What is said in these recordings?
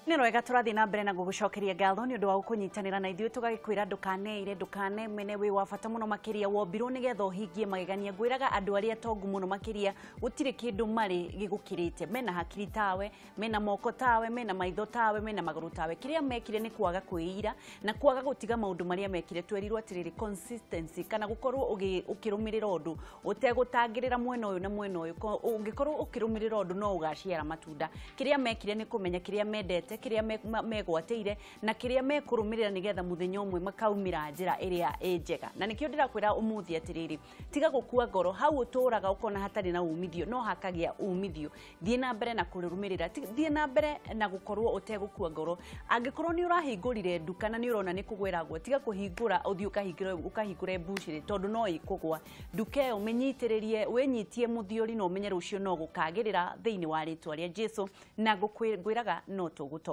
Nĩ wega tũrathiĩ na mbere na gũgũcokeria ngatho nĩ ũndũ wa gũkũnyitanĩra na ithuĩ tũgagĩkwĩra ndũkaneire ndũkanemene wĩ wa bata mũno makĩria wombirwo nĩgetha ũhingie magegania. Ngwĩraga andũ arĩa tongu mũno makĩria gũtirĩ kĩndũ marĩ gĩgũkĩrĩte, mena hakiri tawe, mena moko tawe, mena maitho tawe, mena magũrũ tawe. Kĩrĩa mekire nĩ kwaga kwĩira na kwaga gũtiga maũndũ marĩa mekire. Twerirwo atĩrĩrĩ, consistency kana gũkorwo ũkĩrũmĩrĩra ũndũ ũtegũtangĩrĩra mwena ũyũ na mwena ũyũ. Ũngĩkorwo ũkĩrũmĩrĩra ũndũ no ũgaciara matunda. Kĩrĩa mekire nĩ kũmenya kĩrĩa mendete, kĩrĩa megwatĩire na kĩrĩa mekũrũmĩrĩra nĩgetha mũthenya ũmwe makaumĩra njĩra ĩrĩa ĩ njega. Na nĩkĩo ndĩrakwĩra ũmũthĩ atĩrĩrĩ, tiga gũkua ngoro. Hau ũtũraga ũkona hatarĩ na umithio no hakagĩa umithio. Thiĩ na mbere na kũrũmĩrĩra, thiĩ na mbere na gũkorwo ũtegũkua ngoro. Angĩkorwo nĩ ũrahingũrire nduka na nĩ ũrona nĩ kũgwĩragwo, tiga kũhingũra ũthiĩ ũkahingũre mbucĩrĩ tondũ no ĩkũgwa. Nduka ĩyo mĩnyitĩrĩrie, wĩnyitie mũthiori na ũmenye rũciũ no gũkagĩrĩra thĩinĩ wa rĩtwa rĩa Jesu, na ngwĩraga no tũgũtonga.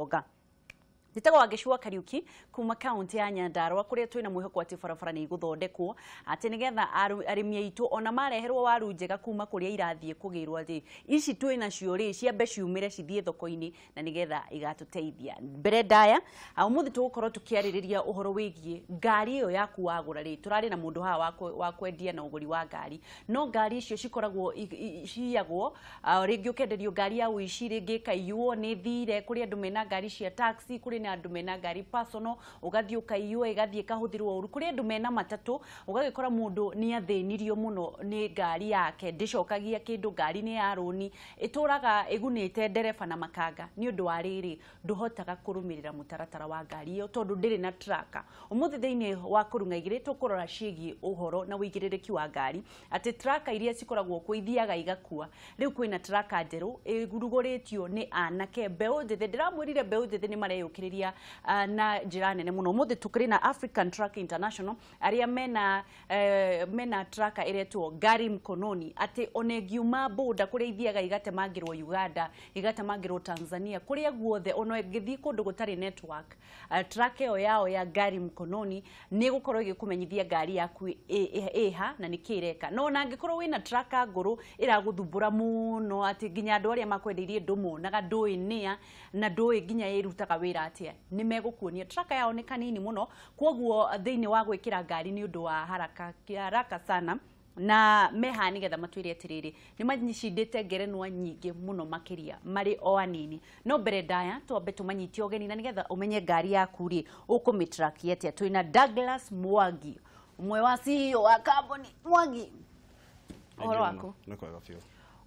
Njĩtagwo Wangeci Kariuki kuma kaunti ya Nyandarua kũrĩa twĩna mwĩhoko atĩ barabara nĩ igũthondekwo atĩ nĩgetha arĩmi aitũ ona mareherwo waru njega kuma kũrĩa irathiĩ kũgĩrwo rĩ, ici twĩ nacio rĩ ciambe ciumĩre cithiĩ thoko-inĩ na nĩgetha igatũteithia. Mbere ndaya ũmũthĩ tũgũkorwo tũkĩarĩrĩria ũhoro wĩgiĩ ngari ĩyo yaku wagũra rĩ. Tũrarĩ na mũndũ haha wa kwendia na ũgũri wa ngari, no ngari icio cikoragwo ciyagwo, rĩngĩ ũkenderio ngari ya ũici, rĩngĩ ĩkaiywo nĩ thire. Kũrĩ andũ mena ngari cia taxi, kũrĩ na andũ mena ngari personal, ũgathiĩ ũkaiywo ĩgathiĩ ĩkahũthĩrwo ũru. Kũrĩ andũ mena matatũ, ũgagĩkora mũndũ nĩ athĩnirio mũno nĩ ngari yake, ndĩcokagia kĩndũ, ngari nĩ ya rũni, ĩtũraga ĩgunĩte ndereba na makanga nĩ ũndũ wa rĩrĩ ndũhotaga kũrũmĩrĩra mũtaratara wa ngari ĩyo tondũ ndĩrĩ na tracker. Ũmũthĩ thĩinĩ wa kũrung'a igĩrĩ tũkũrora ciĩgiĩ ũhoro na ũigĩrĩrĩki wa ngari, atĩ tracker iria cikoragwo kuo ithiaga igakua. Rĩu kwĩna tracker njerũ ĩrugũrĩtio nĩ anake mbeũ njĩthĩ. Ndĩramwĩrire mbeũ njĩthĩ nĩ mareyũkĩrĩria na njĩra nene mũno. Ũmũthĩ tũkĩrĩ na African Truck International arĩa mena tracker ĩretwo Gari Mkononi, atĩ ona ĩngiuma boda kũrĩa ithiaga igatemangĩrwo Uganda, igatemangĩrwo Tanzania, kũrĩa guothe ona ĩngĩthiĩ kũndũ gũtarĩ network, tracker ĩyo yao ya Gari Mkononi nĩ ĩgũkorwo ĩgĩkũmenyithia ngari yaku ĩha na nĩkĩ ĩreka. No ona angĩkorwo wĩna tracker ngũrũ ĩragũthumbũra mũno atĩ nginya andũ arĩa makwendeirie ndũmonaga, ndũĩ nĩa na ndũĩ nginya ĩrutaga wĩra atĩa, nĩ megũkuonia. Tracker yao nĩ kanini mũno, koguo thĩinĩ wa gwĩkĩra ngari nĩ ũndũ wa haraka haraka sana, na meha nĩgetha matwĩre atĩrĩrĩ nĩ macindĩte ngerenwa nyingĩ mũno makĩria marĩ o anini. No mbere ndaya twambe tũmanyitie ũgeni na nĩgetha ũmenye ngari yaku rĩ ũkũmĩtrack atĩa. Twĩna Douglas Mwangi, ũmwe wa CEO wa kambuni. Mwangi, ũhoro waku? Nĩ kwega biũ.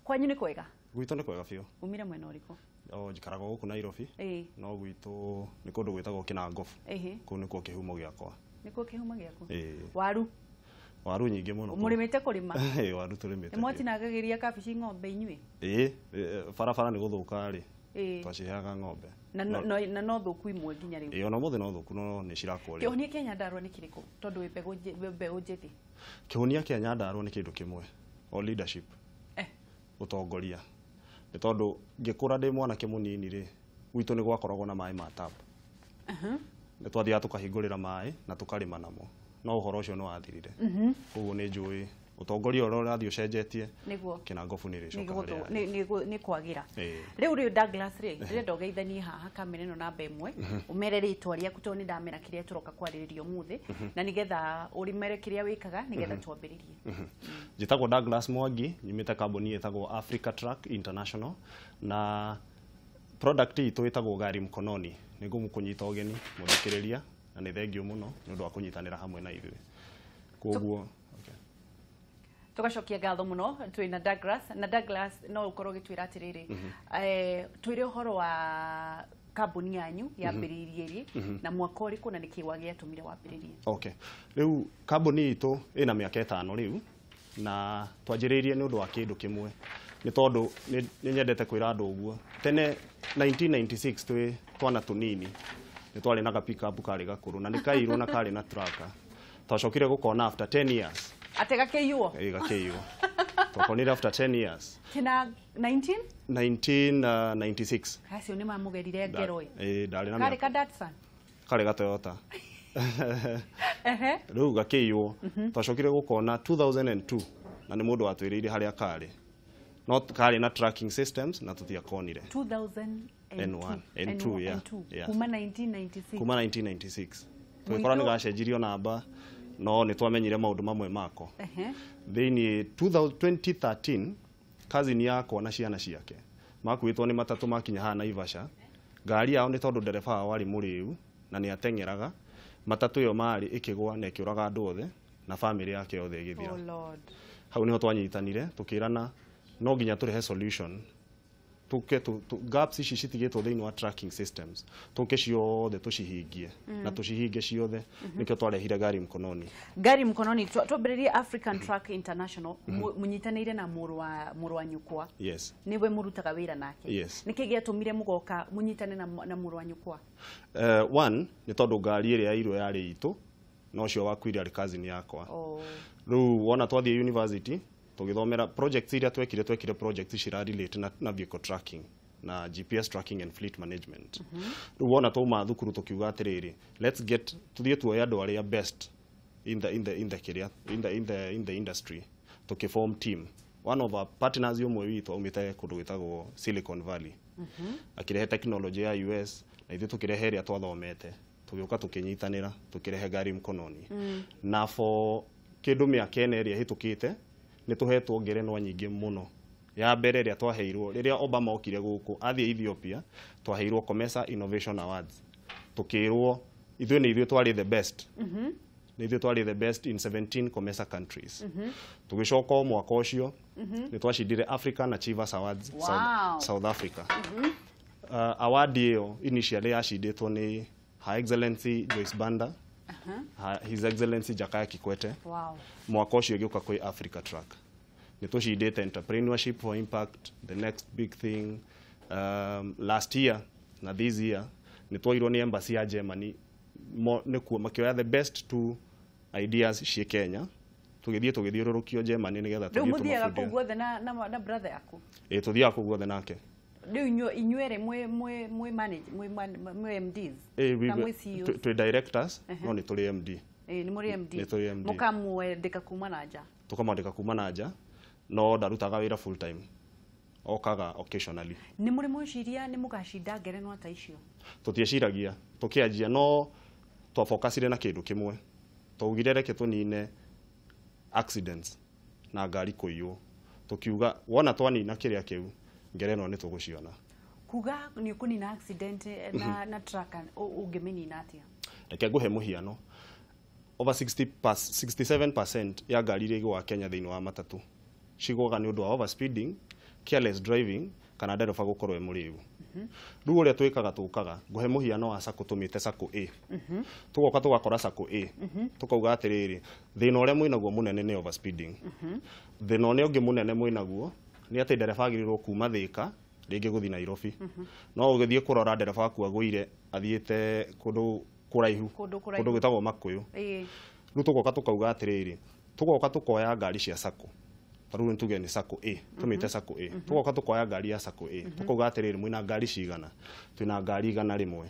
Kwanyu nĩ kwega? Gwitũ nĩ kwega biũ. Umire mwena ũrĩkũ? O njikaraga gũkũ Nairobi, no gwitũ nĩ kũndũ gwĩtagwo Kinangofu. Kũu nĩkuo kĩhumo gĩakwa. Nĩkuo kĩhumo gĩaku? Waru? Waru nyingĩ mũno. Mũrĩmĩte kũrĩma? Ĩĩ, waru tũrĩmĩte. Nĩ mwatinangagĩria kabici ng'ombe inyuĩ? Ĩĩ, barabara nĩ gũthũka rĩ, twaciheaga ng'ombe. Na no thũku imwe nginya rĩu? Ĩĩ, ona ũmũthĩ no thũku, no nĩ cirakwo rĩu. Kĩhonia kĩa Nyandarua nĩ kĩrĩkũ tondũ wĩ mbeũ njĩthĩ? Kĩhonia kĩa Nyandarua nĩ kĩndũ kĩmwe, o leadership. Ũtongoria. Nĩ tondũ ngĩkũra ndĩ mwanake mũnini rĩ, gwitũ nĩ gwakoragwo na maĩ ma tap. Nĩ twathiaga tũkahingũrĩra maĩ na tũkarĩma namo, no ũhoro ũcio nĩ wathirire. Koguo nĩ njũĩ ũtongoria ũrĩa ũrathiĩ ũcenjetie, Kinangofu nĩ ĩrĩcoka harĩa yarĩ. Nĩ kwagĩra. Rĩu rĩu Douglas rĩ, ndĩrenda ũgeithanie haha kamera ĩno namba ĩmwe, ũmere rĩtwa rĩaku tondũ nĩ ndamera kĩrĩa tũroka kwarĩrĩria ũmũthĩ, na nĩgetha ũrimere kĩrĩa wĩkaga nĩgetha twambĩrĩrie. Njĩtagwo Douglas Mwangi, nyumĩte kambuni ĩtagwo Africa Truck International, na product itũ ĩtagwo Gari Mkononi. Nĩ ngũmũkũnyita ũgeni mũthikĩrĩria, na nĩ thengiũ mũno nĩ ũndũ wa kũnyitanĩra hamwe na ithuĩ. Koguo tugacokia ngatho mũno twĩna Douglas, na Douglas no ũkorwo ũgĩtwĩra atĩrĩrĩ, twĩre ũhoro wa kambuni yanyu yambĩrĩirie rĩ na mwaka ũrĩkũ na nĩkĩ gĩatũmire wambĩrĩrie? Okay. Rĩu kambuni itũ ĩna mĩaka 5 rĩu, na twanjĩrĩirie nĩ ũndũ wa kĩndũ kĩmwe. Nĩ tondũ nĩ nyendete kwĩra andũ ũguo. Tene 1996 twĩ twana tũnini nĩ twarĩ na ga pick-up karĩ gakũrũ na nĩ kairwo na karĩ na tracker. Twacokire gũkona after 10 years. Ate gakĩiywo? Ĩĩ, gakĩiywo. Twakonire after 10 years. Kĩna 19? 1996. Acio nĩ mamũgerire ngero ĩ. Ĩĩ, ndarĩ na Karĩ mĩaka. ka Datsun? Karĩ ga Toyota. Rĩu gakĩiywo. Twacokire gũkona 2002 na nĩ mũndũ watwĩrĩire harĩa karĩ. No karĩ na tracking systems na tũtiakonire. 2002. N1, N2, yeah, N2. yeah. Kuma 1996. Kuma 1996 tũgĩkora nĩ gacenjirio namba, no nĩ twamenyire maũndũ mamwe mako. Thĩinĩ 2013 cousin yakwa na ciana ciake makuĩtwo nĩ matatũ makinya haha Naivasha. Ngari yao nĩ tondũ ndereba wao arĩ mũrĩu na nĩ ateng'eraga, matatũ ĩyo marĩ ĩkĩgwa na ĩkĩũraga andũ othe na famĩlĩ yake yothe ĩgĩthira. Oh Lord. Hau niho twanyitanire tukirana no nginya turehe solution, tuke gaps ici citigĩtwo thĩinĩ wa tracking systems, tuke ciothe tũcihingie na tũcihinge ciothe. Nĩkĩo twarehire Gari Mkononi. Gari Mkononi, twambĩrĩrie African Truck International, mũnyitanĩire na mũrũ wa nyũkwa. Yes. Nĩwe mũrutaga wĩra nake? Yes. Nĩkĩ gĩatũmire mũgoka mũnyitane na mũrũ wa nyũkwa? One nĩ tondũ ngari ĩrĩa yairwo yarĩ itũ, na ũcio wakuire arĩ cousin yakwa. Oh. Rĩu wona twathiĩ university tũgĩthomera projects iria twekire projects cira relate na vehicle tracking na GPS tracking and fleet management. Rĩu wona twauma thukuru tũkiuga atĩrĩrĩ, let's get tuthiĩ tuoye andũ arĩa best in the kĩrĩa in the industry, tukiform team. One of our partners ũmwe witũ aumĩte kũndũ gwĩtagwo Silicon Valley, akĩrehe technology ya US na ithuĩ tũkĩrehe ĩrĩa twathomete, tũgĩũka tũkĩnyitanĩra tũkĩrehe Gari Mkononi. Na for kĩndũ mĩaka 4 ĩrĩa ĩhĩtũkĩte nĩ tũhetwo ngerenwa nyingĩ mũno. Ya mbere ĩrĩa twaheirwo rĩrĩa Obama okire gũkũ athiĩ Ethiopia, twaheirwo COMESA Innovation Awards, tũkĩrwo ithuĩ nĩ ithuĩ twarĩ the best, nĩ ithuĩ twarĩ the best in 17 COMESA countries. Tũgĩcoka o mwaka ũcio nĩ twacindire African Achievers Awards. South Africa. Award ĩyo initially yacindĩtwo nĩ Her Excellency Joyce Banda, His Excellency Jakaya Kikwete. Mwaka ũcio ĩgĩũka kwĩ Africa Truck. Nĩ tũcindĩte Entrepreneurship for Impact, the next big thing, last year na this year nĩ twoirwo nĩ embassy ya Germany nĩkuo makĩoya the best two ideas ciĩ Kenya, tũgĩthiĩ tũgĩthiũrũrũkio Germany nĩgetha Rĩu tũthiĩ mũthiaga kũu tũmabundithie. Guothe na brother yaku? Ĩ, tũthiaga kũu guothe nake. Rĩu inyuerĩ mwĩ manage mwĩ MDs na mwĩ CEOs? Twĩ directors, no nĩ tũrĩ MD. Ĩ, nĩ mũrĩ MD. Nĩ tũrĩ MD. Mũkamwendeka kuma na nja? Tũkamwandĩka kuma na nja, no ndarutaga wĩra full time, okaga occasionally. Nĩ mũrĩ mweciria nĩ mũgacinda ngerenwa ta icio? Tũtieciragia tũkĩanjia, no twafocusire na kĩndũ kĩmwe. Twaugire reke tũnine accidents na ngari kũiywo. Tũkiuga wona twanina kĩrĩa kĩu, ngerenwa nĩ tũgũciona. Kuga nĩ ũkũnina accident na tracker, ũngĩmĩnina atĩa? Reke ngũhe mũhiano. Over 60 67% ya ngari iria igũaga Kenya thĩinĩ wa matatũ cigũaga nĩ ũndũ wa overspeeding, careless driving kana ndereba gũkorwo e mũrĩu. Rĩu ũrĩa twĩkaga, tũkaga ngũhe mũhiano wa sacco, tũmĩte sacco A. Tũgoka tũgakora sacco A, tũkauga atĩrĩrĩ, thĩna ũrĩa mwĩnaguo mũnene nĩ overspeeding. Thĩna ũrĩa ũngĩ mũnene mwĩnaguo nĩ atĩ ndereba agĩrĩirwo kuma Thĩka rĩngĩ gũthiĩ Nairobi, no ũgĩthiĩ kũrora ndereba waku agũire athiĩte kũndũ kũraihu. Kũndũ kũraihu. Kũndũ gwĩtagwo Makũyũ. Rĩu tũgoka tũkauga atĩrĩrĩ, tũgoka tũkoya ngari cia sacco, ta rĩu nĩtuge nĩ sacco A, tũmĩte sacco A. Tũgoka tũkoya ngari ya sacco A, tũkauga atĩrĩrĩ, mwĩna ngari cigana? Twĩna ngari 100.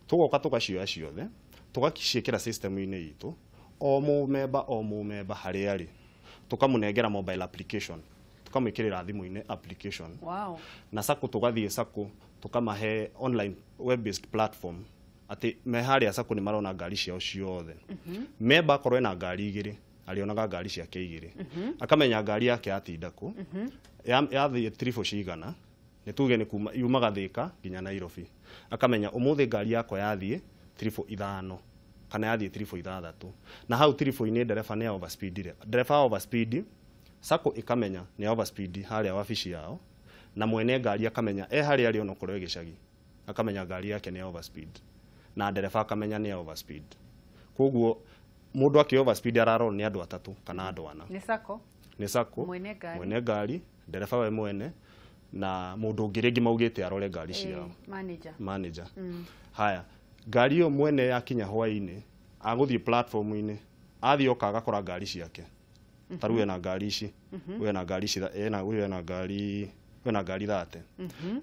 Tũgoka tũgacioya ciothe, tũgaciĩkĩra system-inĩ itũ. O mũmemba, o mũmemba harĩa arĩ, tũkamũnengera mobile application, tũkamwĩkĩrĩra thimũ-inĩ application. Na sacco tũgathiĩ sacco tũkamahe online web based platform atĩ me harĩa sacco nĩ marona ngari ciao ciothe. Memba akorwo ena ngari igĩrĩ, arĩonaga ngari ciake igĩrĩ, akamenya ngari yake yatinda kũ, yathiĩ tribũ cigana, nĩ tuge nĩ kuma yumaga Thĩka nginya Nairobi, akamenya ũmũthĩ ngari yakwa yathiĩ tribũ 5 kana yathiĩ tribũ 6, na hau tribũ-inĩ ndereba nĩ overspeedire. Ndereba overspeed, sacco ĩkamenya nĩ overspeed harĩa wabici yao, na mwene ngari akamenya e harĩa arĩ, onokorwo e gĩcagi, akamenya ngari yake nĩ overspeed, na ndereba akamenya nĩ overspeed. Koguo mũndũ akĩ overspeed ararorwo nĩ andũ atatũ kana andũ ana. Nĩ sacco. Nĩ sacco. Mwene ngari. Mwene ngari, ndereba we mwene, na mũndũ ũngĩ rĩngĩ maugĩte arore ngari ciao. Manager. Manager. Haya, ngari ĩyo mwene yakinya hwaĩ-inĩ agũthiĩ platform-inĩ, athiĩ oka agakora ngari ciake. Ta rĩu ena ngari ici, ũyũ ena ngari ici, ena ũyũ ena ngari, ũyũ ena ngari 30.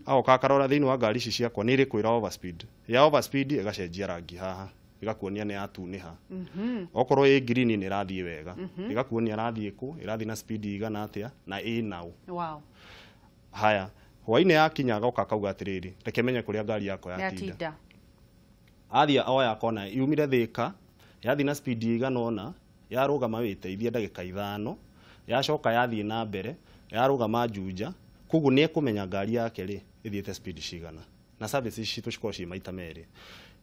Agoka akarora thĩinĩ wa ngari ici ciakwa nĩ ĩrĩkũ ĩra overspeed. Ya overspeed ĩgacenjia rangi haha, ĩgakuonia nĩ yatunĩha. Okorwo ĩ green nĩ ĩrathiĩ wega, ĩgakuonia ĩrathiĩ kũ, ĩrathiĩ na speed igana atĩa na ĩ naũ. Haya, hwainĩ yakinya agoka akauga atĩrĩrĩ, reke menye kũrĩa ngari yakwa yatinda. Athiĩ oya akona yumire Thĩka, yathiĩ na speed ĩigana ũna, yarũgama wĩteithie ndagĩka 5, yacoka yathiĩ na mbere, yarũgama Juja, koguo nĩ ekũmenya ngari yake rĩ ĩthiĩte speed cigana. Na services citũ cikoragwo ciĩ maita merĩ.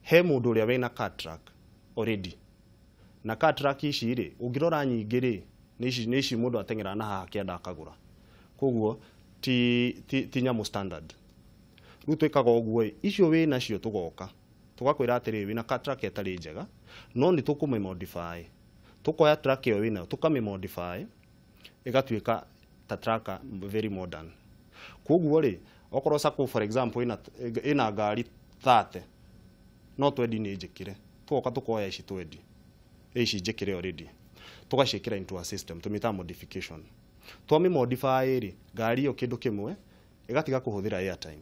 He mũndũ ũrĩa wĩna car track already. Na car track ici rĩ, ũngĩrora nyingĩ rĩ, nĩ ici mũndũ ateng'eraga na haha kĩanda akagũra. Koguo ti nyamũ standard. Rĩu twĩkaga ũguo ĩ, icio wĩ nacio tũgoka tũgakwĩra atĩrĩrĩ, wĩna car track ĩtarĩ njega, no nĩ tũkũmĩ modify. Tũkoya track ĩyo wĩnayo tũkamĩ modify ĩgatuĩka ta tracker very modern. Koguo rĩ, okorwo Sacco for example ĩna ngari 30, no twendi nĩ njĩkĩre, tũgoka tũkoya ici twendi, ici njĩkĩre already, tũgaciĩkĩra into a system, tũmĩtaga modification. Twamĩ modify rĩ, ngari ĩyo kĩndũ kĩmwe ĩgatiga kũhũthĩra airtime.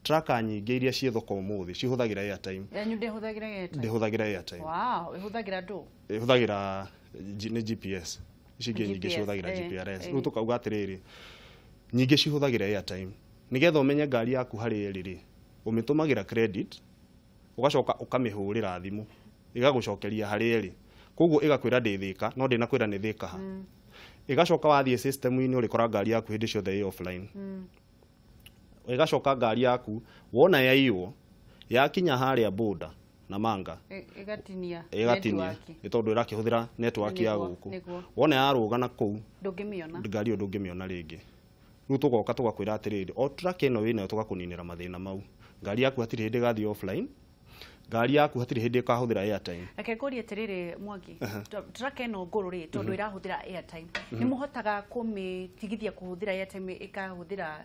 Tracker nyingĩ iria ciĩ thoko ũmũthĩ cihũthagĩra airtime. Yanyu ndĩhũthagĩra airtime? Ndĩhũthagĩra airtime. Wow, ĩhũthagĩra ndũ? Ĩhũthagĩra nĩ GPS. Ici ingĩ nyingĩ cihũthagĩra GPRS. Rĩu tũkauga atĩrĩrĩ, nyingĩ cihũthagĩra airtime. Nĩgetha ũmenye ngari yaku harĩa ĩrĩ rĩ, ũmĩtũmagĩra credit, ũgacoka ũkamĩhũrĩra thimũ, ĩgagũcokeria harĩa ĩrĩ. Koguo ĩgakwĩra ndĩ Thĩka, no ndĩnakwĩra nĩ Thĩka ha. Ĩgacoka wathiĩ system-inĩ ũrĩkora ngari yaku hĩndĩ ciothe ĩ offline. Ĩgacoka ngari yaku wona yaiywo, yakinya harĩa border na manga, ĩgatinia ĩgatinia nĩ tondũ ĩrakĩhũthĩra network ya gũkũ. Wona yarũga na kũu, ndũngĩmĩona, ngari ĩyo ndũngĩmĩona rĩngĩ. Rĩu tũgoka tũgakwĩra atĩrĩrĩ, o track ĩno wĩnayo tũgakũninĩra mathĩna mau. Ngari yaku hatirĩ hĩndĩ ĩgathiĩ offline, ngari yaku hatirĩ hĩndĩ ĩkahũthĩra airtime. Reke ngũrie atĩrĩrĩ Mwangi, track ĩno ngũrũ rĩ, tondũ ĩrahũthĩra airtime, nĩ mũhotaga kũmĩtigithia kũhũthĩra airtime ĩkahũthĩra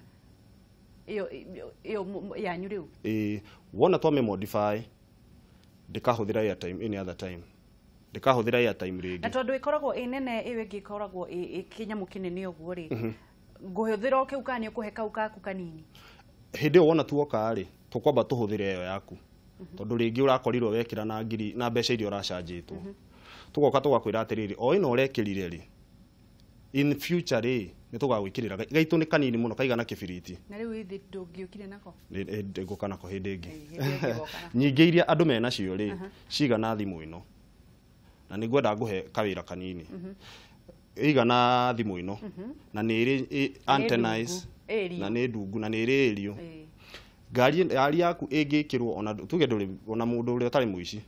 ĩyo yanyu rĩu? Ĩĩ, wona twamĩ modify ndĩkahũthĩra airtime any other time. Ndĩkahũthĩra airtime rĩngĩ. Na tondũ ĩkoragwo ĩ nene, ĩyo ĩngĩ ĩkoragwo ĩ kĩnyamũ kĩnene ũguo rĩ, ngũhũthĩra o kĩu kana nĩ ũkũhe kau gaku kanini? Hĩndĩ ĩyo wona tuoka rĩ, tũkwamba tũhũthĩre ĩyo yaku. Tondũ rĩngĩ ũrakorirwo wekĩra na ngiri na mbeca iria ũracanjĩtwo. Tũgoka tũgakwĩra atĩrĩrĩ, o ĩno ũrekĩrire rĩ, in future rĩ, nĩ tũgagwĩkĩrĩra. Gaitũ nĩ kanini mũno, kaigana kĩbiriti. Na rĩu ithe ndũngĩũkire nako? Ngũka nako hĩndĩ ĩngĩ. Nyingĩ iria andũ menacio rĩ, cigana thimũ ĩno. Na nĩ ngwenda ngũhe kawĩra kanini. Ĩigana thimũ ĩno, na nĩ ĩrĩ antennas, na nĩ ndungu, na nĩ ĩrĩ ĩrio. Ngari yaku ĩngĩkĩrwo ona tuge ndũrĩ ona mũndũ ũrĩa ũtarĩ mũici,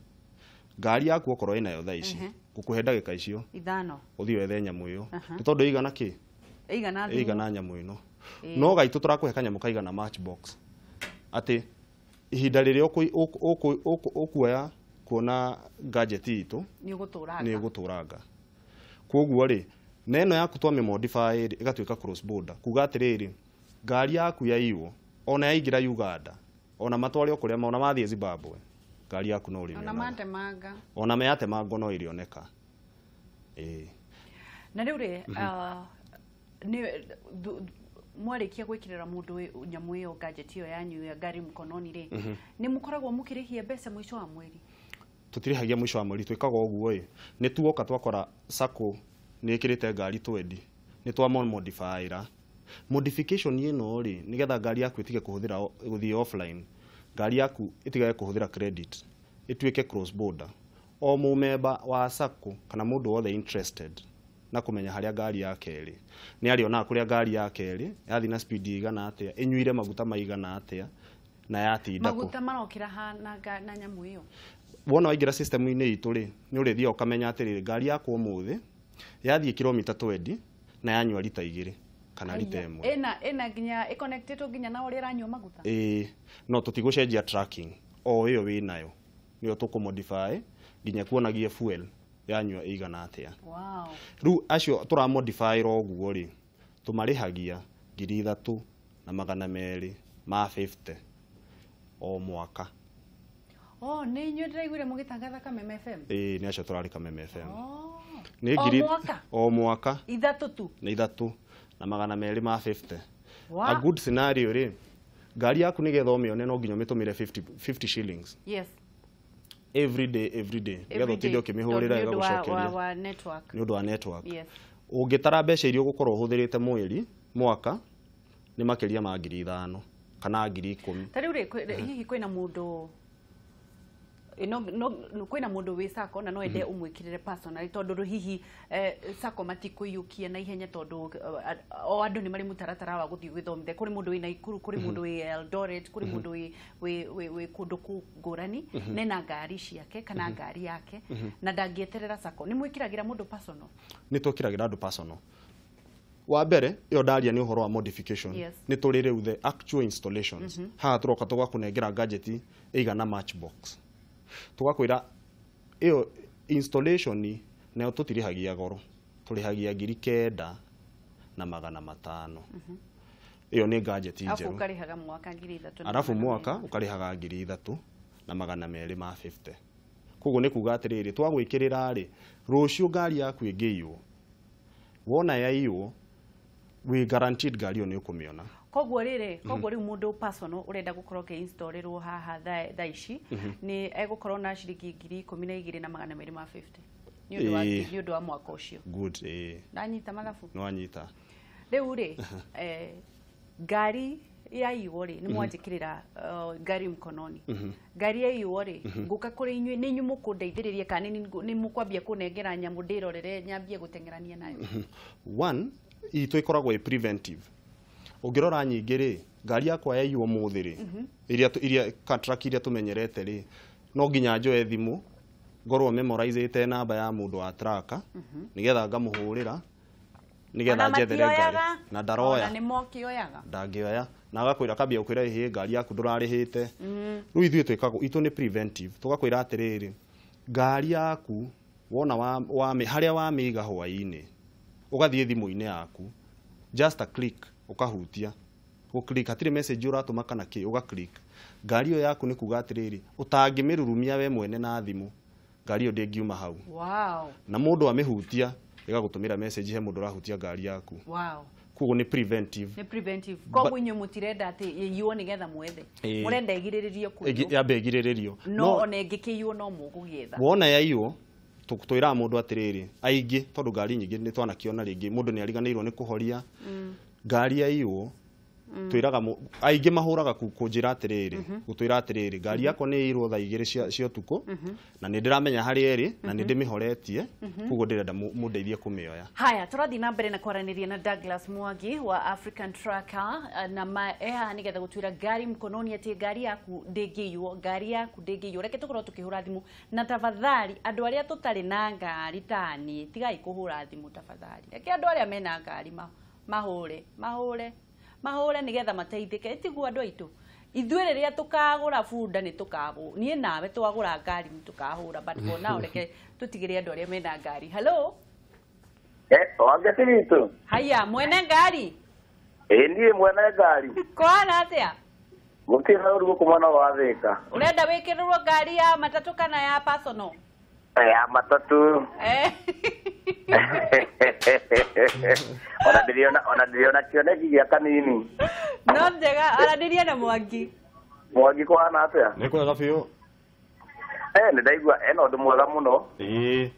ngari yaku okorwo ĩnayo thaa ici, ngũkũhe ndagĩka icio 5, ũthiĩ wethe nyamũ ĩyo. Nĩ tondũ ĩigana kĩ? Ĩigana nyamũ ĩno. No gaitũ tũrakũhe kanyamũ kaigana matchbox, atĩ ihinda rĩrĩa ũkuoya kuona gadget itũ nĩ ũgũtũranga. Koguo rĩ, na ĩno yaku twamĩ modify rĩ, ĩgatuĩka cross border, kuga atĩrĩrĩ, ngari yaku yaiywo ona yaingĩra Uganda, ona matware o kũrĩa, ona mathiĩ Zimbabwe, ngari yaku no ũrĩmĩonaga. Ona matemanga. Ona meyatemango no ĩrĩoneka. Ĩĩ. Na rĩu rĩ, mwarĩkia gwĩkĩrĩra mũndũ nyamũ ĩyo gadget ĩyo yanyu ya ngari mkononi rĩ, nĩ mũkoragwo mũkĩrĩhia mbeca mũico wa mweri? Tũtirĩhagia mũico wa mweri, twĩkaga ũguo ĩ, nĩ tuoka twakora Sacco nĩ ĩkĩrĩte ngari twendi, nĩ twamodifyĩra. Modification ĩno rĩ, nĩgetha ngari yaku ĩtige kũhũthĩra gũthiĩ offline, ngari yaku ĩtigage kũhũthĩra credit, ĩtuĩke cross border. O mũmemba wa Sacco kana mũndũ wothe interested na kũmenya harĩa ngari yake ĩrĩ, nĩ arĩonaga kũrĩa ngari yake ĩrĩ, yathiĩ na speed ĩigana atĩa, ĩnyuire maguta maigana atĩa, na yatinda kũ. Maguta marokĩra ha na nyamũ ĩyo? Wona waingĩra system-inĩ itũ rĩ, nĩ ũrĩthiaga ũkamenya atĩrĩrĩ, ngari yakwa ũmũthĩ yathiĩ kilomita 20 na yanyua rita 2 kana rita 1. Ĩna nginya ĩconnectĩtwo nginya na ũrĩa ĩranyua maguta? Ĩĩ, no tũtigũcenjia tracking, o ĩyo wĩnayo nĩyo tũkũmodify nginya kuonagie fuel yanyua ĩigana atĩa. Wow. Rĩu acio tũramodify ũguo rĩ, tũmarĩhagia 3250 o mwaka. Oh, nĩ inyuĩ ndĩraiguire mũgĩtangatha Kameme FM? Ĩĩ, nĩ acio tũrarĩ Kameme FM. Nĩ ngiri o mwaka? O mwaka. 3 tu? Nĩ 3250. A good scenario rĩ, ngari yaku nĩgetha ũmĩone no nginya ũmĩtũmĩre 50 shillings. Yes. Every day, every day. Nĩgetha ũtinde ũkĩmĩhũrĩra ĩgagũcokeria. Nĩ ũndũ wa network. Yes. Ũngĩtara mbeca iria ũgũkorwo ũhũthĩrĩte mweri, mwaka, Nĩ makĩria ma 5,000 kana 10,000. Ta rĩu rĩ, hihi kwĩna mũndũ no kwĩna mũndũ wĩ sacco na no ende ũmwĩkĩrĩre personally, tondũ hihi sacco matikũiyũkia na ihenya, tondũ o andũ nĩ marĩ mũtaratara wa gũthiĩ gwĩthomithia. Kũrĩ mũndũ wĩ Naikuru, kũrĩ mũndũ wĩ Eldoret, kũrĩ mũndũ wĩ kũndũ ngũrani, nena ngari ciake kana ngari yake na ndangĩeterera sacco. Nĩ mwĩkĩragĩra mũndũ personal? Nĩ twĩkĩragĩra andũ personal. Wa mbere ĩyo ndaria nĩ ũhoro wa modification. Nĩ tũrĩ rĩu the actual installations. Haha tũroka tũgakũnengera gadget ĩigana matchbox, tugakwĩra ĩyo installation nayo tũtirĩhagia goro, tũrĩhagia 9,500. Ĩyo nĩ gadget njerũ. Arabu ũkarĩhaga mwaka 3,000. Arabu mwaka ũkarĩhaga 3,250. Koguo nĩ kuga atĩrĩrĩ, twagwĩkĩrĩra rĩ, rũciũ ngari yaku ĩngĩiywo, wona yaiywo, we guaranteed ngari ĩyo nĩ ũkũmĩona. Koguo rĩrĩ, koguo rĩu mũndũ personal ũrenda gũkorwo ũkĩ-installĩrwo haha thaa ici nĩ egũkorwo na ciringi 12,250 nĩ ũndũ wa mwaka ũcio. Good, ĩĩ. Ndanyita mathabu? Nĩ wanyita. Rĩu rĩ, ngari yaiywo rĩ, nĩ mwanjĩkĩrĩra ngari mkononi. Ngari yaiywo rĩ, ngũka kũrĩ inyuĩ, nĩ inyuĩ mũkũndeithĩrĩria kana nĩ mũkwambia kũnengera nyamũ ndĩrorere nyambie gũteng'erania nayo? One, itũ ĩkoragwo ĩ preventive. Ũngĩrora nyingĩ rĩ, ngari yakwa yaiywo ũmũthĩ rĩ, iria truck iria tũmenyerete rĩ, no nginya njoe thimũ ngorwo memorizĩte namba ya mũndũ wa tracker, nĩgetha ngamũhũrĩra, nĩgetha njethere ngari. Na ndaroya. Ona nĩ mokĩoyaga. Ndangĩoya. Na agakwĩra, akambia gũkwĩra ĩhĩ ngari yaku ndũrarĩhĩte. Rĩu ithuĩ twĩkaga, itũ nĩ preventive. Tũgakwĩra atĩrĩrĩ, ngari yaku wona harĩa wamĩiga hwaĩ-inĩ, ũgathiĩ thimũ-inĩ yaku, just a click, ũkahutia. Gũ-click, hatirĩ message ũratũma kana kĩ, ũga-click. Ngari ĩyo yaku nĩ kuga atĩrĩrĩ, ũtangĩmĩrurumia we mwene na thimũ, ngari ĩyo ndĩngiuma hau. Wow. Na mũndũ amĩhutia, ĩgagũtũmĩra message he mũndũ ũrahutia ngari yaku. Wow. Koguo nĩ preventive. Nĩ preventive. Koguo inyuĩ mũtirenda atĩ ĩiywo nĩgetha mwethe. Mũrenda ĩgirĩrĩrio kũiywo. Yambe ĩgirĩrĩrio. No ona ĩngĩkĩiywo no mũgũgĩetha. Wona yaiywo, twĩraga mũndũ atĩrĩrĩ, aingĩ tondũ ngari nyingĩ nĩ twanakĩona rĩngĩ mũndũ nĩ ariganĩirwo nĩ kũhoria. Ngari yaiywo, twĩraga aingĩ mahũraga kũnjĩra atĩrĩrĩ, gũtwĩra atĩrĩrĩ, ngari yakwa nĩ ĩirwo thaa 2 cia ũtukũ, na nĩ ndĩramenya harĩa ĩrĩ, na nĩ ndĩmĩhoretie, koguo ndĩrenda mũndeithie kũmĩoya. Haya, tũrathiĩ na mbere na kwaranĩria na Douglas Mwangi wa African Tracker, na haha nĩgetha gũtwĩra ngari mkononi atĩ ngari yaku ndĩngĩiywo, ngari yaku ndĩngĩiywo. Reke tũkorwo tũkĩhũra thimũ, na tafadhali andũ arĩa tũtarĩ na ngari ta niĩ, tigai kũhũra thimũ tafadhali. Reke andũ arĩa mena ngari mahũre, mahũre, mahũre nĩgetha mateithĩke. Tiguo andũ aitũ, ithuĩ rĩrĩa tũkagũra bunda nĩ tũkagũ, niĩ nawe twagũra ngari nĩ tũkahũra, but for now reke tũtigĩre andũ arĩa mena ngari. Hello. Wangeci witũ. Haya, mwene ngari. Ĩĩ niĩ mwene ngari. Kũhana atĩa? Gũtirĩ na ũru gũkũ mwena wa Thĩka. Ũrenda wĩkĩrĩrwo ngari ya matatũ kana ya personal? Ya matatũ. Ona ndĩrĩona kĩoneki gĩa kanini. No njega, aranĩria na Mwangi. Mwangi kũhana atĩa? Nĩ kwega biũ. Nĩ ndaigua ena ũndũ mwega mũno. Ĩĩ.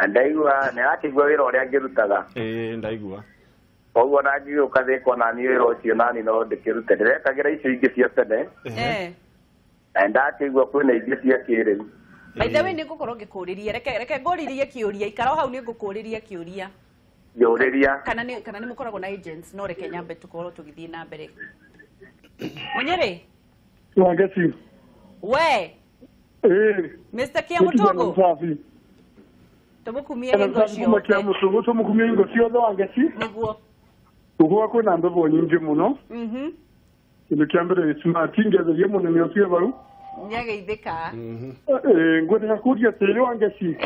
Ndaigua nĩ arakĩigua wĩra ũrĩa ngĩrutaga. Ĩĩ ndaigua. Koguo na ngĩũka Thĩka na niĩ wĩra ũcio nani no ndĩkĩrute. Ndĩrekagĩra icio ingĩ cia tene. Na ndakĩigua kwĩna ingĩ cia kĩrĩu. By the way, nĩ ngũkorwo ngĩkũrĩria, reke ngũrĩrie kĩũria, ikara o hau nĩ ngũkũrĩria kĩũria. Njũrĩria. Kana nĩ mũkoragwo na agents, no reke nyambe tũkorwo tũgĩthiĩ na mbere. Mũnyĩrĩ? Wangeci. We. Ĩĩ. Mr. Kiamũtũngũ. Tũmũkumie hingo ciothe. Kiamũtũngũ tũmũkumie hingo ciothe Wangeci. Nĩguo. Ũguo kwĩna mbebo nyingĩ mũno. Kĩndũ kĩa mbere nĩ smart, ngetherie mũnene ũcio bau. Nĩageithĩka. Ngwendaga kũria atĩrĩrĩ Wangeci.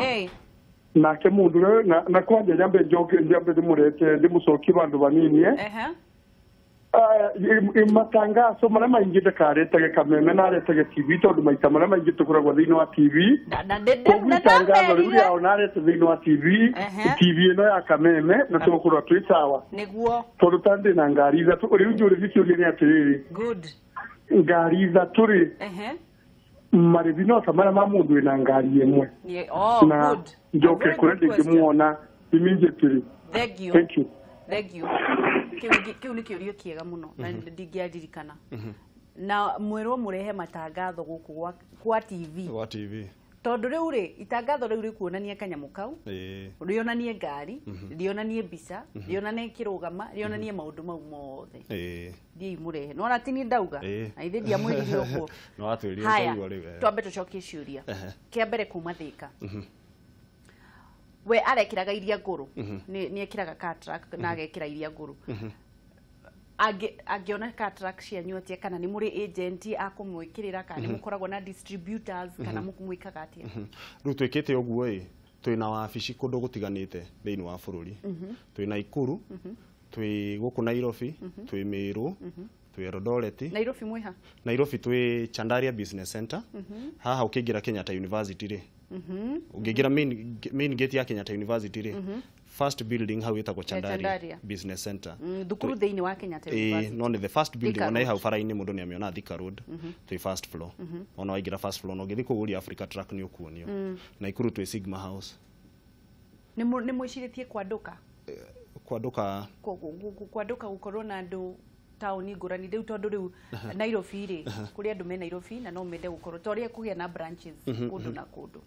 Nake mũndũ na kwanja nyambe njoke nyambe ndĩmũrete ndĩmũcokie bandũ banini. Matangazo marĩa maingĩ ndakaretage kameme na aretage TV, tondũ maita marĩa maingĩ tũkoragwo thĩinĩ wa TV. Koguo itangatho rĩu rĩao na arete thĩinĩ wa TV, TV ĩno ya kameme na tũgũkorwo twĩ sawa. Nĩguo. Tondũ ta ndĩ na ngari ithatũ, rĩu njũrĩrie kĩũria nĩ atĩrĩrĩ. Good. Ngari ithatũ rĩ, marĩthi no ta marĩa ma mũndũ wĩna ngari ĩmwe. Na njoke kũrĩa ndĩngĩmuona immediately. Thank you. Thank you. Thank you. Kĩu nĩ kĩũria kĩega mũno na ndingĩaririkana. Na mwĩrwo mũrehe matangatho gũkũ kwa TV. Kwa TV. Tondũ rĩu rĩ itangatho rĩu rĩkuonania kanyamũ kau, rĩonanie ngari, rĩonanie mbica, rĩonanie kĩrũgama, rĩonanie maũndũ mau mothe. Thiĩi mũrehe. No ona ti niĩ ndauga, na ithe ndiamwĩrire ũguo. No atwĩrire ũguo rĩu. Twambe tũcokie ciũria. Kĩa mbere kuma Thĩka. We arekĩraga iria ngũrũ, nĩ ekĩraga car track na agekĩra iria ngũrũ. Angĩona car track cianyu atĩa, kana nĩ mũrĩ agent a kũmwĩkĩrĩra, kana nĩ mũkoragwo na distributors, kana mũkwĩkaga atĩa? Rĩu twĩkĩte ũguo ĩ, twĩna wabici kũndũ gũtiganĩte thĩinĩ wa bũrũri. Twĩna Nakuru, twĩ gũkũ Nairobi, twĩ Meru, twĩ Eldoret. Nairobi mwĩ ha? Nairobi twĩ Chandaria Business Center. Haha ũkĩingĩra Kenyatta University rĩ, ũngĩingĩra main gate ya Kenyatta University rĩ, first building hau ĩtagwo Chandaria Business Center. Thukuru thĩinĩ wa Kenyatta University. No nĩ the first building ona hau bara-inĩ mũndũ nĩ amĩona Thika Road, twĩ first floor. Ona waingĩra first floor no ũngĩthiĩ kũu ũrie Africa Track nĩ ũkuonio. Nakuru twĩ Sigma House. Nĩ mwĩcirĩtie kwandũka? Kwandũka kwandũka gũkorwo na andũ taũni ngũrani rĩu, tondũ rĩu Nairobi rĩ, kũrĩ andũ me Nairobi na no mende gũkorwo ta ũrĩa kũgĩa na branches kũndũ na kũndũ.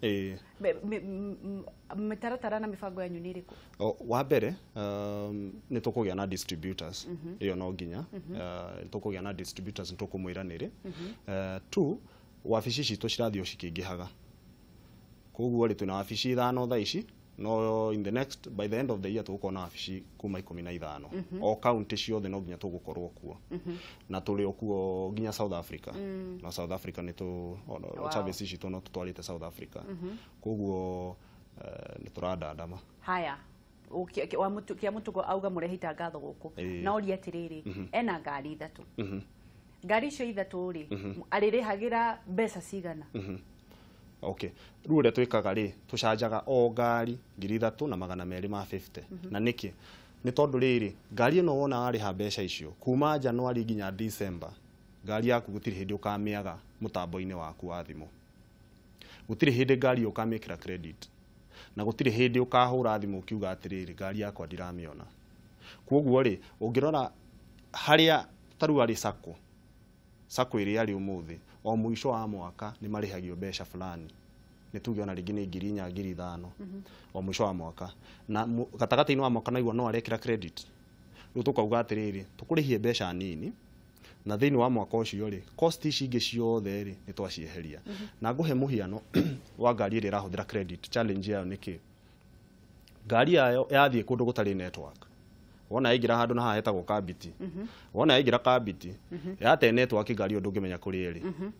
Mĩtaratara na mĩbango yanyu nĩ ĩrĩkũ? Wa mbere nĩ tũkũgĩa na distributors, ĩyo no nginya nĩ tũkũgĩa na distributors, nĩ tũkũmwĩra nĩrĩ. Two, wabici citũ cirathiĩ o cikĩingĩhaga, koguo rĩ twĩna wabici 5 thaa ici, no in the next, by the end of the year tũgũkorwo na wabici kuma 15. O county ciothe no nginya tũgũkorwo kuo. Na tũrĩ o kuo nginya South Africa. Na South Africa nĩ tũ service citũ no tũtwarĩte South Africa. Koguo nĩ tũrandandama. Haya, kĩa mũtugo auga mũrehe itangatho gũkũ. Na ũria atĩrĩrĩ, ena ngari 3. Ngari icio 3 rĩ, arĩrĩhagĩra mbeca cigana? Okay. Rĩu ũrĩa twĩkaga rĩ, tũcanjaga o ngari 3250. Na nĩkĩ? Nĩ tondũ rĩrĩ, ngari ĩno wona warĩha mbeca icio kuma January nginya December, ngari yaku gũtirĩ hĩndĩ ũkamĩaga mũtambo-inĩ waku wa thimũ. Gũtirĩ hĩndĩ ngari ũkamĩkĩra credit. Na gũtirĩ hĩndĩ ũkahũra thimũ ũkiuga atĩrĩrĩ, ngari yakwa ndiramĩona. Kwoguo rĩ, ũngĩrora harĩa ta rĩu arĩ sacco, sacco ĩrĩa arĩ ũmũthĩ, o mũico wa mwaka nĩ marĩhagio mbeca fulani. Nĩ tuge ona rĩngĩ nĩ 4,000 5,000 o mũico wa mwaka. Na gatagatĩ-inĩ wa mwaka naigua no arekĩra credit. Rĩu tũkauga atĩrĩrĩ, tũkũrĩhie mbeca nini, na thĩinĩ wa mwaka ũcio rĩ, cost ici ingĩ ciothe rĩ, nĩ twacieheria. Na ngũhe mũhiano wa ngari ĩrĩa ĩrahũthĩra credit, challenge yayo nĩ kĩ? Ngari yayo yathiĩ kũndũ gũtarĩ network. Wona yaingĩra handũ na haha hetagwo Kabiti. Wona yaingĩra Kabiti, yate network ngari ĩyo ndũngĩmenya kũrĩa ĩrĩ.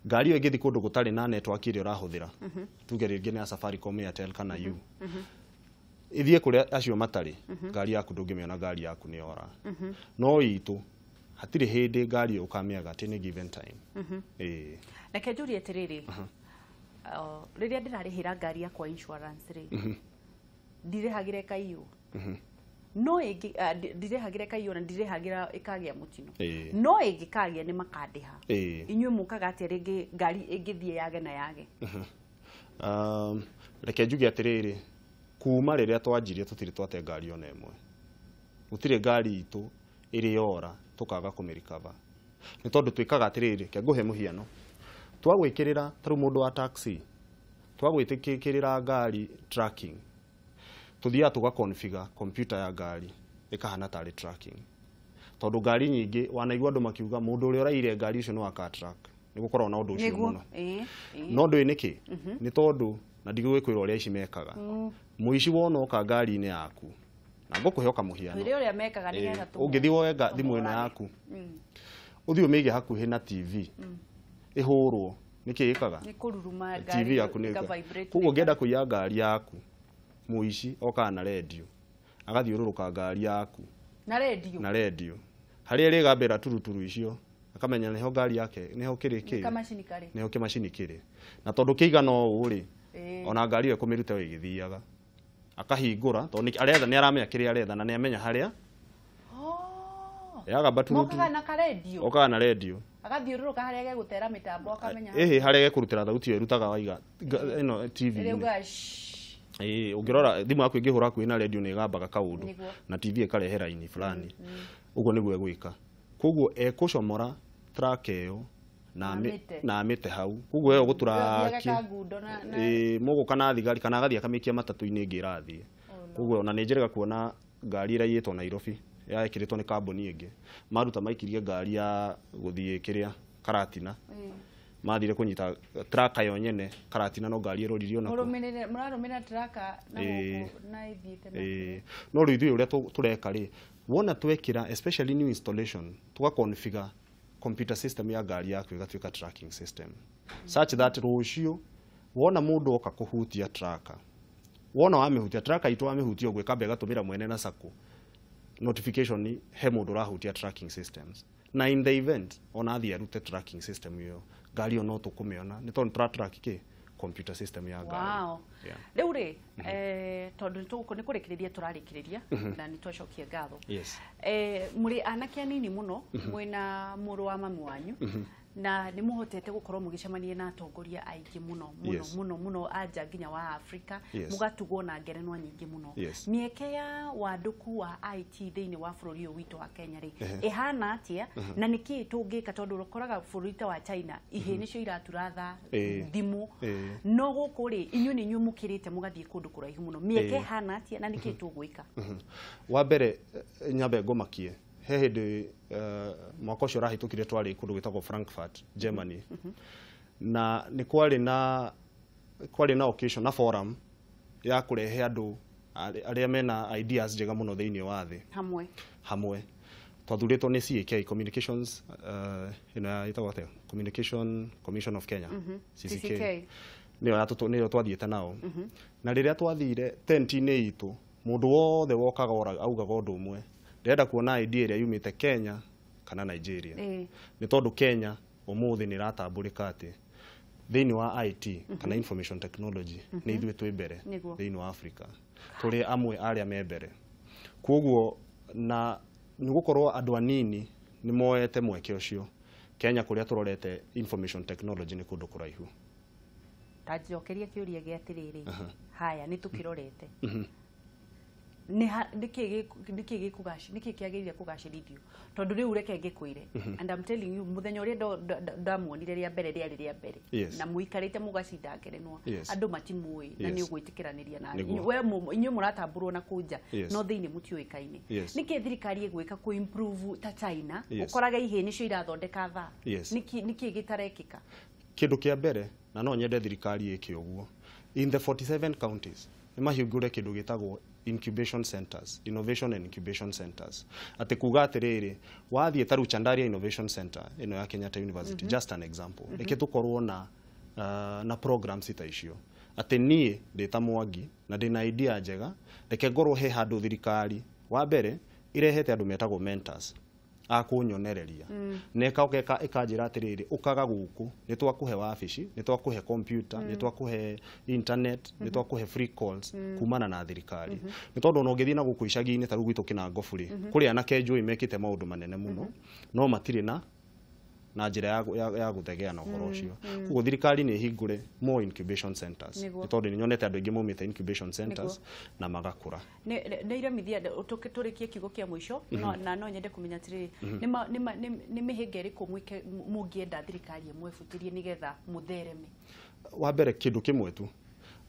Ngari ĩyo ĩngĩthiĩ kũndũ gũtarĩ na network ĩrĩa ũrahũthĩra, tuge rĩngĩ nĩ ya Safaricom, Airtel kana U, ĩthiĩ kũrĩa acio matarĩ, ngari yaku ndũngĩmĩona, ngari yaku nĩ yora. No itũ hatirĩ hĩndĩ ngari ĩyo ũkamĩaga at any given time. Reke njũrie atĩrĩrĩ, rĩrĩa ndĩrarĩhĩra ngari yakwa insurance rĩ, ndirĩhagĩra ĩkaiywo? No ĩngĩ ndirĩhagĩra ĩkaiywo na ndirĩhagĩra ĩkagĩa mũtino. No ĩngĩkagĩa nĩ makandĩha. Inyuĩ mũkaga atĩa rĩngĩ ngari ĩngĩthiĩ yage na yage? Reke njuge atĩrĩrĩ, kuma rĩrĩa twanjirie tũtirĩ twate ngari ona ĩmwe. Gũtirĩ ngari itũ ĩrĩ yora tũkaga kũmĩrikava. Nĩ tondũ twĩkaga atĩrĩrĩ, reke ngũhe mũhiano. Twagwĩkĩrĩra ta rĩu mũndũ wa taxi, twagwĩkĩrĩra ngari tracking, tuthiaga tũgaconfigure computer ya ngari ĩkahana tarĩ tracking. Tondũ ngari nyingĩ wanaigua andũ makiuga mũndũ ũrĩa ũraire ngari icio nĩ wa car track. Nĩ gũkoragwo na ũndũ ũcio mũno. No ndũĩ nĩkĩ? Nĩ tondũ na ndigũgĩkwĩra ũrĩa ici mekaga. Mũici wona oka ngari-inĩ yaku, na ngũkũhe kamũhiano. Ũrĩa ũrĩa mekaga nĩgetha ũngĩthiĩ woe thimũ ĩno yaku, ũthiĩ ũmĩige hakuhĩ na TV, ĩhũrwo, nĩkĩ ĩkaga? Nĩ kũruruma ngari TV yaku nĩ ĩka. Koguo ũngĩenda kũiya ngari yaku, mũici okaga na redio, agathiũrũrũka ngari yaku na redio, na redio harĩa ĩrĩgambĩra turuturu icio, akamenya nĩho ngari yake, nĩho kĩrĩ kĩrĩ, nĩho kĩmacini kĩrĩ. Na tondũ kĩigana ũũ rĩ, ona ngari ĩyo ĩkũmĩruta ĩgĩthiaga, akahingũra tondũ aretha, nĩ aramenya kĩrĩa aretha na nĩ amenya harĩa yagamba turuturu. Okaga na karedio, okaga na redio, agathiũrũrũka harĩa gegũtera mĩtambo, akamenya ĩhĩ harĩa gekũrutĩra thauti ĩyo ĩrutaga waiga ĩno TV. Ũngĩrora thimũ yaku ĩngĩhũra hakuhĩ na redio nĩ ĩgambaga kaũndũ, na TV ĩkarehe raini fulani. Ũguo nĩguo egwĩka. Koguo ekũcomora track ĩyo na amĩte hau. Koguo ĩyo gũtũraki mũgũka na thigari kana agathiĩ akamĩikia matatũ-inĩ ĩngĩ ĩrathiĩ. Koguo ona nĩ njĩrĩga kuona ngari ĩraiyĩtwo Nairobi yaĩkĩrĩtwo nĩ kambuni ĩngĩ. Maruta maikirie ngari ya gũthiĩ kĩrĩa Karatina. Mathire kũnyita tracker yo nyene Karatina no ngari ĩroririo nakuo. Mũrarũmĩrĩra tracker na gũkũ na ĩthiĩte na. No rĩu ithuĩ ũrĩa tũreka rĩ, wona twekĩra especially new installation tũga configure computer system ya ngari yaku ĩgatuĩka tracking system such that rũciũ wona mũndũ oka kũhutia tracker, wona wamĩhutia tracker itũ wamĩhutia ũguo ĩkamba ĩgatũmĩra mwene na sacco notification he mũndũ ũrahutia tracking systems. Na in the event ona athiĩ arute tracking system ĩyo ngari ĩyo no tũkũmĩona nĩ tondũ tũra track kĩ computer system ya ngari. Wow. Rĩu rĩ tondũ nĩ kũrĩkĩrĩria tũrarĩkĩrĩria na nĩ twacokia ngatho. Yes. Mũrĩ anake anini mũno mwĩna mũrũ wa mami wanyu na nĩ mũhotete gũkorwo mũgĩcemania na atongoria aingĩ mũno mũno mũno mũno anja nginya wa Afrika, mũgatugwo na ngerenwa nyingĩ mũno. Mĩeke ya wandũku wa IT thĩinĩ wa bũrũri ũyũ witũ wa Kenya rĩ ĩhana atĩa na nĩkĩĩ tũngĩka tondũ ũkoraga bũrũri ta wa China ihĩ nĩcio iraturatha thimũ no gũkũ rĩ inyuĩ nĩ inyuĩ mũkĩrĩte mũgathiĩ kũndũ kũraihu mũno. Mĩeke ĩhana atĩa na nĩkĩĩ tũgwĩka? Wa mbere nyambe ngomakie he hĩndĩ mwaka ũcio ũrahĩtũkire twarĩ kũndũ gwĩtagwo Frankfurt, Germany. Na nĩ kwarĩ na occasion na forum ya kũrehe andũ arĩa mena ideas njega mũno thĩinĩ wa thĩ hamwe. Twathurĩtwo nĩ CAK Communications ĩno ĩtagwo atĩa? Communication Commission of Kenya, CCK. Nĩyo twathiĩte nao. Na rĩrĩa twathire tent-inĩ itũ mũndũ wothe wokaga augaga ũndũ ũmwe, ndĩrenda kuona idea ĩrĩa yumĩte Kenya kana Nigeria. Nĩ tondũ Kenya ũmũthĩ nĩ ĩratambũrĩka atĩ thĩinĩ wa IT kana information technology nĩ ithuĩ twĩ mbere thĩinĩ wa Africa. Tũrĩ amwe arĩa me mbere. Koguo na nĩ gũkorwo andũ anini nĩ moete mweke ũcio. Kenya kũrĩa tũrorete information technology nĩ kũndũ kũraihu. Ta njokeria kĩũria gĩa atĩrĩrĩ, haya nĩ tũkĩrorete. Nĩkĩ kĩagĩrĩire kũgacĩrithio tondũ rĩu reke ngĩkwĩre and I'm telling you mũthenya ũrĩa ndamuonire rĩa mbere rĩarĩ rĩa mbere na mũikarĩte mũgacinda ngerenwa andũ matimũĩ na nĩ ũgwĩtĩkĩranĩria na we inyuĩ mũratambũrwo na kũnja no thĩinĩ mũtiũĩkaine. Nĩkĩ thirikari ĩgwĩka kũ improve ta China ũkoraga ihĩ nĩcio irathondeka thaa nĩkĩ gĩtarekĩka? Kĩndũ kĩa mbere na no nyende thirikari ĩke ũguo in the 47 counties nĩ mahingũre kĩndũ gĩtagwo incubation centers, innovation and incubation centers. Ati kuga atiriri wathiĩ ta rĩu Chandaria Innovation Center ĩno ya Kenyatta University, just an example, reke tũkorwo na programs ta icio atĩ niĩ ndĩ ta Mwangi na ndĩna idea njega, reke ngorwo he handũ thirikari wa mbere irehete andũ metagwo mentors a kũnyonereria na ĩkaoka ĩkanjĩra atĩrĩrĩ ũkaga gũkũ nĩ twakũhe wabici, nĩ twakũhe computer, nĩ twakũhe internet, nĩ twakũhe free calls kumana na thirikari. Nĩ tondũ ona ũngĩthiĩ na gũkũ icagi-inĩ ta rĩu gwitũ Kĩnangobu rĩ, kũrĩ anake njũĩ mekĩte maũndũ manene mũno no matirĩ na njĩra ya gũthegea na ũhoro ũcio. Koguo thirikari nĩ ĩhingũre more incubation centers nĩ tondũ nĩ nyonete andũ aingĩ maumĩte incubation centers na magakũra. Nĩ iremithia tũrĩkie kiugo kĩa mũico na no nyende kũmenya atĩrĩrĩ nĩ mĩhĩnga ĩrĩkũ mũngĩenda thirikari ĩmwĩbutĩrie nĩgetha mũthereme? Wa mbere kĩndũ kĩmwe tu,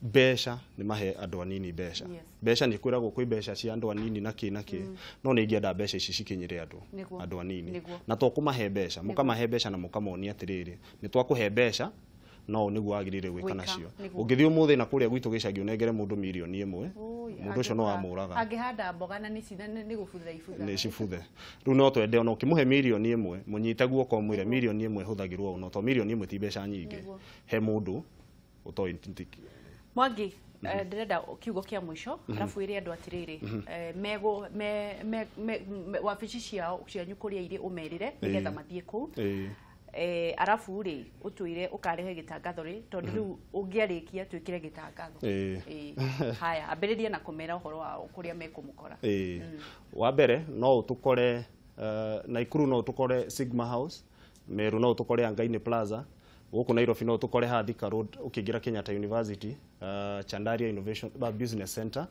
mbeca nĩ mahe andũ anini mbeca. Mbeca nĩ kwĩragwo kwĩ mbeca cia andũ anini na kĩ na kĩ, no nĩ ingĩenda mbeca ici cikinyĩre andũ anini. Na to kũmahe mbeca, mũkamahe mbeca na mũkamonia atĩrĩrĩ nĩ twakũhe mbeca no nĩguo wagĩrĩire gwĩka nacio. Ũngĩthiĩ ũmũthĩ na kũrĩa gwitũ gĩcagi ũnengere mũndũ mirioni ĩmwe, mũndũ ũcio no amũraga. Angĩhanda mboga na nĩ gũbutha ibutha. Nĩ cibuthe. Rĩu no twende ona ũkĩmũhe mirioni ĩmwe, mũnyite guoko ũmwĩre mirioni ĩmwe ĩhũthagĩrwo ũũ, no to mirioni ĩmwe ti mbeca nyingĩ he mũndũ ũtoĩ. Mwangi, ndĩrenda kiugo kĩa mũico arabu ĩre andũ atĩrĩrĩ mego wabici ciao cianyu kũrĩa irĩ ũmerĩre nĩgetha mathiĩ kũu, arabu rĩ ũtwĩre ũkarehe gĩtangatho rĩ tondũ rĩu ũngĩarĩkia twĩkĩre gĩtangatho. Haya, ambĩrĩria na kũmera ũhoro wao kũrĩa mekũmũkora. Wa mbere no ũtũkore Naikuru, no ũtũkore Sigma House, Meru no ũtũkore Angaine Plaza, gũkũ Nairobi no ũtũkore haha Thika Road ũkĩingĩra Kenyatta University, Chandaria Innovation Business Center.